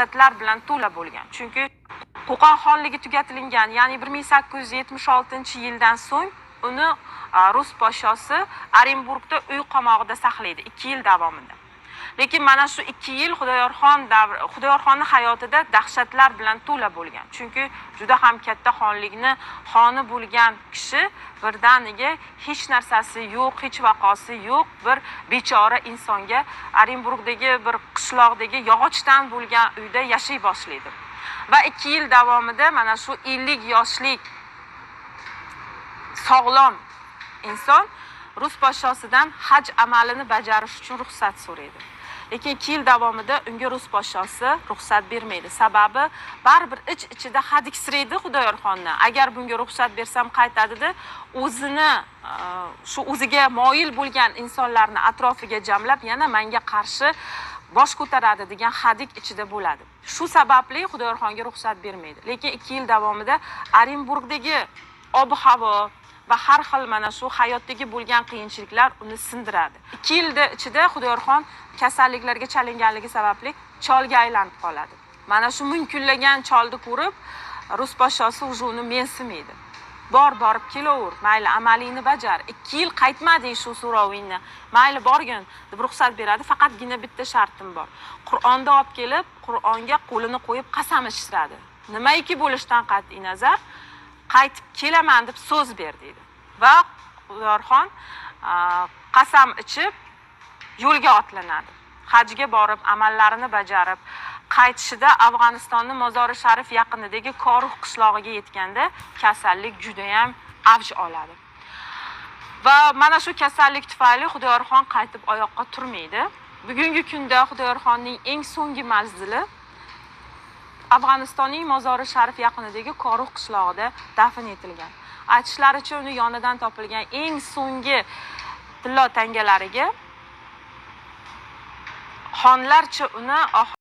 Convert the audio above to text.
dahshatlar bilan to'la bo'lgan. Chunki Qo'qon xonligi tugatilingan, ya'ni 1876-yildan so'ng uni rus podshosi Orenburgda uy qamog'ida saqlaydi 2 yil davomida. Lekin mana shu 2 yil Xudoyorxon davri, Xudoyorxonni hayotida dahshatlar bilan to'la bo'lgan. Chunki juda ham katta xonlikni xoni bo'lgan kishi birdaniga hech narsasi yo'q, hech vaqosi yo'q bir bechora insonga Orenburgdagi bir qishloqdagi yog'ochdan bo'lgan uyda yashay boshlaydi. Va 2 yil davomida mana shu 50 yoshlik sog'lom inson rus podshosidan haj amalini bajarish uchun ruxsat so'raydi. Lekin 2 yil davomida unga rus podshosi ruxsat bermaydi. Sababi baribir ich-ichida hadiksiraydi Xudoyorxondan. Agar bunga ruxsat bersam qaytadi-da, o'zini shu o'ziga moyil bo'lgan insonlarni atrofiga jamlab yana menga qarshi bosh ko'taradi degan hadik ichida bo'ladi. Shu sababli Xudoyorxonga ruxsat bermaydi. Lekin 2 yil davomida Orenburgdagi ob-havo va har xil mana shu hayotdagi bo'lgan qiyinchiliklar uni sindiradi. 2 yilda ichida Xudoyorxon kasalliklarga chalinganligi sababli cholga aylanib qoladi. Mana shu munkullagan cholni ko'rib rus podshosi уже uni mensimaydi. Bor, borib kelaver, mayli amalingni bajar. 2 yil qaytmading shu so'rovingni. Mayli borgin deb ruxsat beradi. Faqatgina bitta shartim bor. Qur'onni olib kelib, Qur'onga qo'lini qo'yib qasam ichiradi. Nimaiki bo'lishidan qat'iy nazar qaytib kelaman deb so'z ber deydi. Va Xudoyorxon qasam ichib yo'lga otlanadi. Hajga borib, amallarini bajarib, qaytishida Afg'onistonning Mozori Sharif yaqinidagi Koruh qishlog'iga yetganda kasallik juda ham avj oladi. Va mana shu kasallik tufayli Xudoyorxon qaytib oyoqqa turmaydi. Bugungi kunda Xudoyorxonning eng so'nggi manzili Afg'onistonning Mozori Sharif yaqinidagi Koruh qishlog'ida dafn etilgan. Aytishlaricha, uni yonidan topilgan eng so'nggi tillo tangalariga xonlarcha uni